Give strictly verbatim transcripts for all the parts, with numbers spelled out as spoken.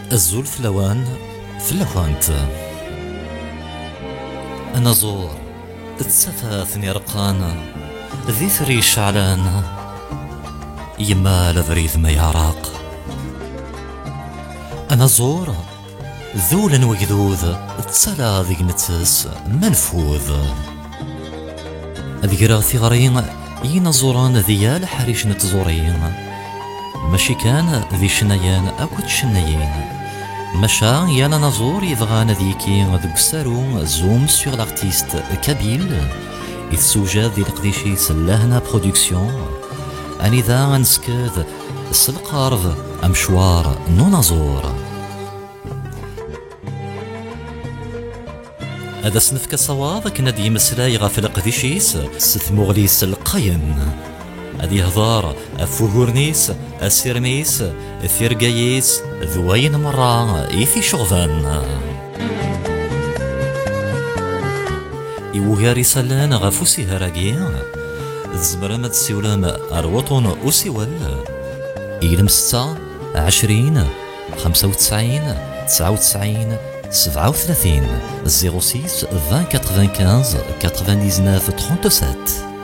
Azul fell-awen, fell-akent. Anaẓur d tafat n ireqqan, d itri iceɛlan, yemmal abrid ma yeɛreq. Anaẓur d ul n wegdud, d tala deg nettes ma nfud. Ad greɣ tiɣri i yinaẓuren di yal ḥric n tẓuri, mačči kan d icennayen akked tcennayin, maca yal anaẓur yebɣan ad yekki deg usaru Zoom sur l'artiste kabyle i tessewjad di leqdic-is Lehna Production, anida ad nesked s lqerb amecwar n unaẓur. Ad as-nefk asawaḍ akken ad d-yemmeslay ɣef leqdic-is s tmuɣli-s lqayen. Ad yehder ɣef wuguren-is, asirem-is, tirga-is, d wayen merra i t-iceɣben. I wugar isallen ɣef usiher-agi, tzemrem ad tessiwlem ar wuṭṭun usiwel: ilem setta, ɛecrin, xemsa u tesɛin, tesɛa u tesɛin, sebɛa u tlatin, zéro six, vingt quatre-vingt-quinze, quatre-vingt-dix-neuf, trente-sept.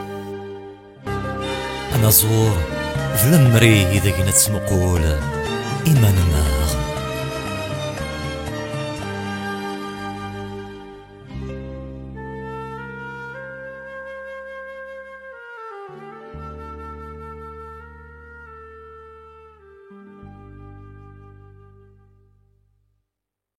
Anaẓur d lemri ideg nettmuqul iman-nneɣ.